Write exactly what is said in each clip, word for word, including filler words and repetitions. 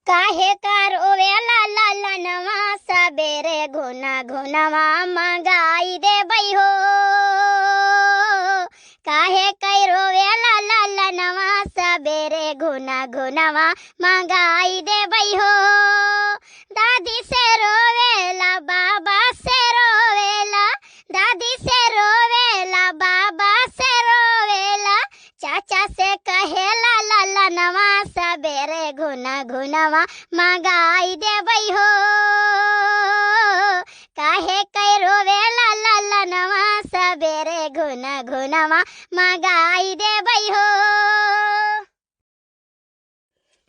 काहे का रोवेला ललनवा, सबेरे घुना घुनवा मंगाई देबई हो। काहे का रोवेला ललनवा, सबेरे घुना घुनवा मंगाई देबई हो। दादी से रोवेला, बाबा से रोवेला, दादी से रोवेला, बाबा से रोवेला, चाचा से कहेला ललनवा, सबेरे घुना घुनवा मंगाई देबई हो। काहे के रोवेला ललनवा, सबेरे घुना घुनवा मंगाई देबई हो।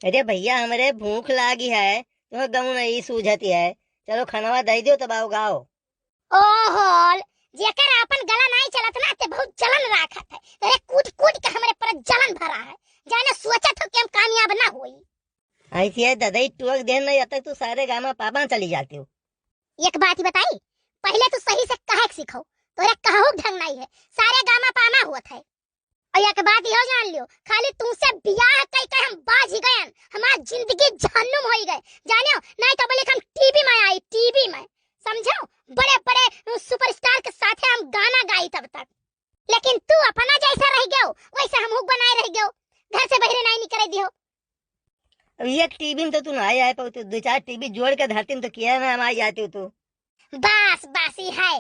अरे भैया, हमरे भूख लागी है, तुम्हें गऊ नहीं सूझती है, चलो खानवा दे दो तब आओ गाओ। ओहोल, जेकर आपन गला नाई चलत ना, ते बहुत जलन राखत है। तेरे कूट कूट के हमरे पर जलन भरा है। जाने सोचत हो कि हम कामयाब ना होई। ऐसी है ददई टोक देन नहीं, जब तक तू सारे गामा पापा चली जाती हो। एक बात ही बताई, पहले तू सही से कहे के सीखो, तोरे कहू के ढंग नहीं है, सारे गामा पामा होत है। और एक बात इहो जान लियो, खाली तुमसे बियाह कई के हम बाज ही गयन, हमार जिंदगी जहन्नुम होई गए, जानियो, नहीं तो बोले हम टीवी में आई, टीवी में, समझो, बड़े बड़े सुपरस्टार के साथे हम गाना गाई तब तक, लेकिन तू अपना जैसा रह गयो, वैसे हम हुक बनाए रह गयो, घर से बहरे नहीं निकले दियो। अब एक टीवी में तो तू ना आए, आए पाओ, तू दो चार टीवी जोड़ के धरती में तो किया ना हम आ जाते हो तू। बस, बस ही है।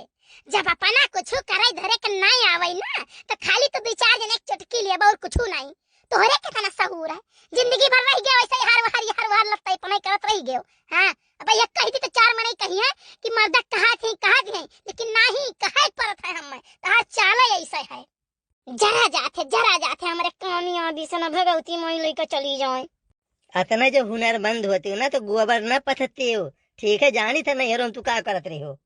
जब अपना कुछ करे धरे के नहीं आवे ना, तो खाली तो दो चार जने के चुटकी लेबा और कुछ नहीं। तोहरे कितना सहूर है, जिंदगी भर रह गयो ऐसे ही हर हर हर हर लत्ता इतना करत रह गयो। हाँ, अब ये कह दी तो चार मनई कही है कि मर्दा कहा थे, कहा थे, लेकिन नहीं, कहे परत है हमें, तहार चाल ऐसा है। जरा जाथे, जरा जाथे, हमरे कामयाबी से न भगवती माई लइका चली जाए। अतना जो हुनरमंद होती हो ना, तो गोबर न पथते हो। ठीक है, जानी था नहीं, तू का करत रही हो।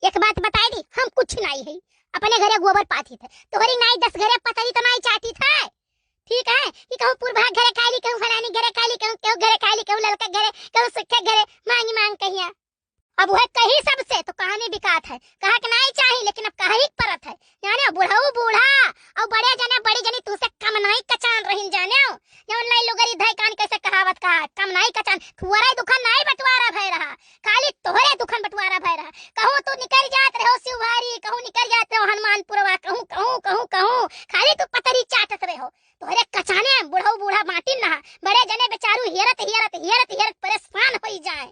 एक बात बताई दी, हम कुछ नहीं है, अपने घरे गोबर पाथी थे, तोहरी नाई दस घरे पतरी तो नाई चाटी थे। ठीक है, कि कहूँ पुरभा घरे खाली, कहूँ फलानी घरे खाली, कहूँ, कहूँ घरे खाली, कहूँ ललका घरे, कहूँ सुखे घरे, मांगी मांग कहिया। अब वह कही सबसे तो कहानी बिकात है, कहा के नाई चाही, लेकिन अब कहा ही परत है। जाने बुढ़ऊ बूढ़ा और बड़े जने बड़ी जनी तू से कम नाई कचान रहीन, जाने जौन लाई लुगरी धई कान कैसे कहावत का, कम नाई कचान, थुअरे दुखन नाई बंटवारा भय रहा, खाली तोहरे दुखन बंटवारा भय रहा। कहूँ तू निकल जात रहो शिवहारी, कहूँ निकल जात रहो हनुमानपुरवा, कहूँ, कहूँ, कहूँ, कहूँ, खाली तू पतरी चाटत रहो। तोहरे कचाने बुढ़ऊ बूढ़ा बांटिन रहा, बड़े जने बेचारू हियरत, हियरत, हियरत, हियरत परेशान होई जाए।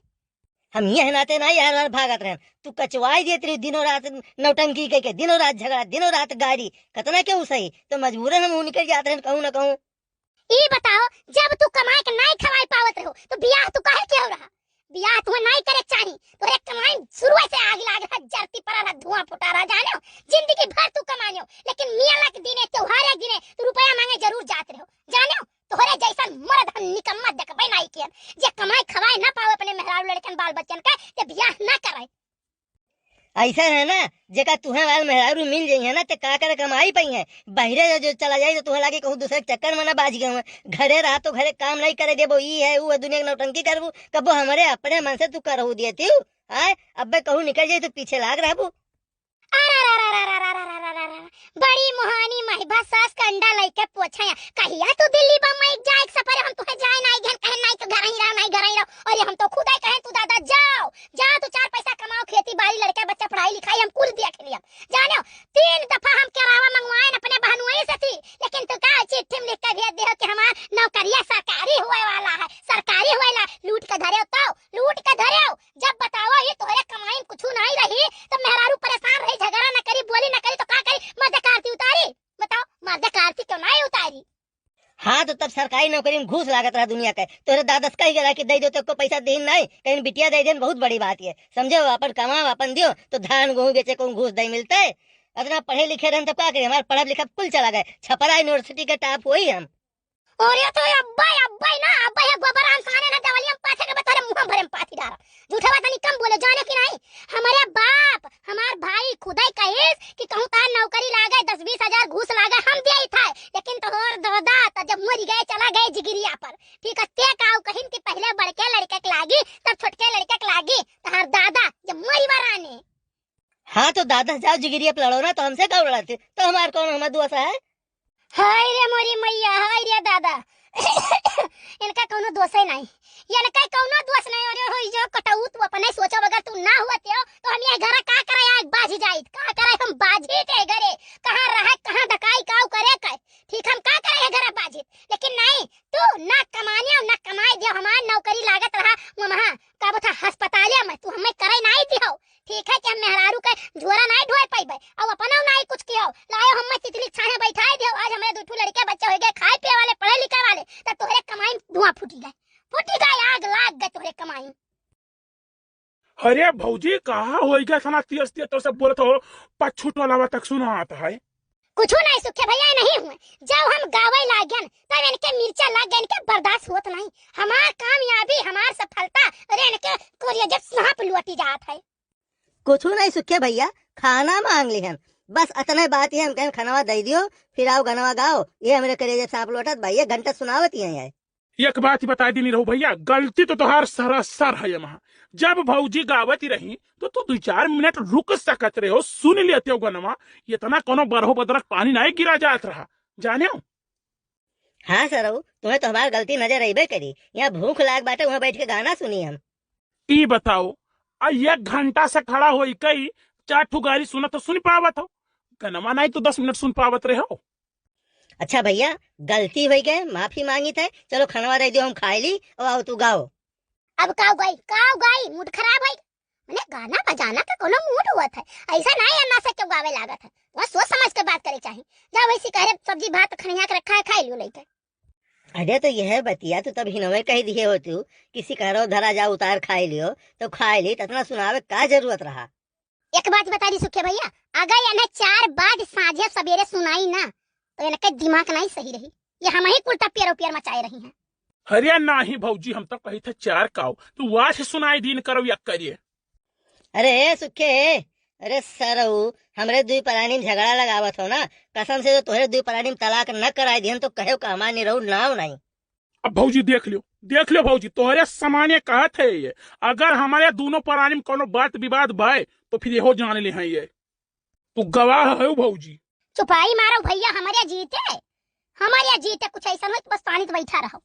हम यह नाते ना यार यार भागत रहन। तू कचवाई देत रही दिनों रात नौटंकी कह के, दिनों रात झगड़ा, दिनों रात गारी, कतना केहू सही, तो मजबूरन हम निकल जात रहन कहूँ ना कहूँ। ई बताओ, जब तू कमाए के नाई खवाए पावत रहो, तो बियाह तू काहे के हो रहा? बियाह तुम्हें नाई करे चाही, तोरे कमाई शुरू से आग लाग रहा, जरती पड़ा रहा, धुआं फुटा रहा, जाने हो? जिंदगी भर तू कमाने हो, लेकिन मियाँ के दिने, त्योहार के दिने तू रुपया मांगे जरूर जात रहो, जाने हो? तोहरे जैसन मर्द हम निकम्मा देखबे नाई कियन, जे कमाए खवाए ना पावे अपने मेहरारू लड़कन बाल बच्चन के, ते बियाह ना करे। ऐसा है ना, जेका तुहे वाल मेहरारू मिल जाई है ना, ते का करे कमाई पाई है? बहरे जो, जो चला जाई तो तुहे लागे कहूँ दूसरे के चक्कर में ना बाज गए हुए। घरे रहा तो घरे काम नहीं करे देबो, ई है, वो है, दुनिया के नौटंकी करबू, कबो हमरे अपने मन से तू करहू दिए थी, आय, अब्बे कहूँ निकल जाई तो पीछे लाग रहबू। अरे, अरे, अरे, बड़ी मुहानी महिबा सास कंडा लइके पोछा या। कहिया तू दिल्ली बम्बई जाए के सफर, हम तुहे जाए नाई घेन, कहे नाई तो घर ही रहो, नाई घर ही रहो। अरे हम तो खुदे कहे तू दादा जाओ, जाओ तू चार पैसा कमाओ, खेती बाड़ी, लड़के बच्चा पढ़ाई लिखाई हम कुल देख लिया। जानो, तीन दफा हम केरावा मंगवाए अपने बहनुए से थी, लेकिन तू का चिट्ठी में लिख के भेज दियो कि हमार नौकरिया सरकारी हुए वाला है, सरकारी हुए ला, लूट के धरे तो, लूट के धरे। जब बताओ ये तोहरे कमाई में कुछ नहीं रही, तब मेहरारू परेशान रही, झगड़ा न करी, बोली न करी, तो का करी? मर्द का आरती उतारी? बताओ, मर्द का आरती क्यों नहीं उतारी? हाँ, तो तब सरकारी नौकरी में घूस लागत रहा दुनिया के। तोहरे दादस कही गला कि दे दो तो को पैसा देन नहीं, कहीं बिटिया दे देन, बहुत बड़ी बात है, समझो? अपन कमाओ, अपन दियो, तो धान गेहूं बेचे को घूस दे मिलते। इतना पढ़े लिखे रहन तब का करी? हमारे पढ़ब लिखब कुल चला गए, छपरा यूनिवर्सिटी के टॉप हुई हम। अरे तो अब्बे, अब्बे ना, अब्बे ये गोबर हम साने ना देवलिया में पाथे के बता रहे, मुंह भरे में पाथी डारा। झूठे बात नहीं कम बोले, जाने कि नहीं? हमारे बाप, हमार भाई खुदे कहिस कि कहूँ तार नौकरी लागे, दस बीस हजार घूस लागे, हम दिया ही था, लेकिन तोहर दादा तो जब मरी गए, चला गए जिगिरिया पर, ठीक है, ते काऊ कहिन कि पहले बड़के लड़के के लागी, तब छोटके लड़के के लागी, तोहर दादा जब मरी वराने। हाँ, तो दादा जाओ जिगिरिया पे लड़ो ना, तो हमसे काऊ लड़ाते? तो हमार कौन, हमार दुआ सा है? हाय रे मोरी मैया, हाय रे दादा, इनका कौनो दोषे नहीं, इनका कौनो दोष नहीं। अरे हो, जो कटऊ तू अपने सोचो, अगर तू ना हुआ त्यो, तो हम ये घर का करे आए बाझी जाइत, का करे हम बाझी के घरे, कहाँ रहे, कहाँ डकाई, काऊ करे का, ठीक हम का करे ये घर बाझी, लेकिन नहीं, तू ना कमाने और ना कमाए दियो, हमार नौकरी लागत रहा, वो वहाँ का बोथा अस्पतालिया में, तू हमें करे नहीं दियो, ठीक है कि हम मेहरारू के झोरा नहीं ढोए पाइबे, अब अपना नहीं कुछ कियो, लायो हमें तितली छाहे बैठाए दियो। आज हमें दू ठो लड़के बच्चे हो गए, खाए पिए वाले, पढ़े लिखे वाले, तो तोहरे कमाई में धुआं फूटी गए, फूटी गए, आग लाग गए तोहरे कमाई में। अरे भौजी, कहाँ होई गए सना तेज तेज तो से बोलत हो, पछू टोलावा तक सुनात है। कुछ नहीं सुखे भैया, नहीं हुए, जब हम गावे लागन तब इनके मिर्चा लाग गए, इनके बर्दाश्त होत नहीं। हमार कामयाबी, हमार सफलता, अरे इनके कोरिया जब सांप लुटी जात है। कुछ नहीं सुखे भैया, खाना मांग लिहन। बस अतने बात ही हम कहें, खनवा दे दियो, फिर आओ गनवा गाओ। ये हमरे करेजे सांप लोटत बा, ये घंटा सुनावत ही है। एक बात ही बता दी निरहू भैया, गलती तो तोहार सरासर है। यहाँ जब भौजी गावत ही रही तो तू दो चार मिनट रुक सकत रहे हो, सुन लेते हो गनवा। इतना कोनो बरहो बदरक पानी नहीं गिरा जात रहा, जाने हो? हाँ सरऊ, तुम्हें तो हमार गलती नजर अइबे करी। यहाँ भूख लाग बाटे, वहाँ बैठ के गाना सुनी हम। ई बताओ, आ एक घंटा से खड़ा होई कई चार ठो गारी सुनत तो सुन पावत हो, गनवा नहीं तो दस मिनट सुन पावत रहे हो। अच्छा भैया, गलती होई गए, माफी मांगी थे। चलो खनवा दे दियो, हम खाए ली, और आओ तू गाओ। अब काऊ गाई, काऊ गाई, मूड खराब है। मने गाना बजाना के कोनो मूड होत है, ऐसा नहीं अन्ना से क्यों गावे लागत है, वहाँ सोच समझ के बात करे चाही। जा वैसे कह रहे सब्जी भात खनिया के रखा है, खाई लियो लेके। अरे तो यह बतिया तू तब हिनवे कह दिए हो तू कि सिकहरो धरा जा उतार खाई लियो, तो खाई ली, तो इतना सुनावे का जरूरत रहा? एक बात बता दी सुखे भैया, अगर इन्हें चार बाज साँझे सवेरे सुनाई ना, तो इनके दिमाग नहीं सही रही। ये हम ही कुल टपियर उपियर मचाए रही हैं। अरे नाही भौजी, हम तो कही थे चार काऊ, तू वास सुनाई दीन करो या करिए। अरे ए सुखे, अरे सरऊ, हमरे दुई परानी में झगड़ा लगावत हो ना, कसम से तो तोहरे दुई परानी में तलाक न कराई दिहन तो कहे का हमार निरहू नाव नहीं। अब भौजी देख लियो, देख लियो भौजी, तोहरे समाने कहत है ये, अगर हमारे दोनों परानी में कोनो बात विवाद भय तो फिर यहो जान ले हैं ये। तू गवाह है भौजी। चुपाई मारो भैया, हमारे जीते, हमारे जीते कुछ ऐसा नहीं, बस पानी तो बैठा रहो।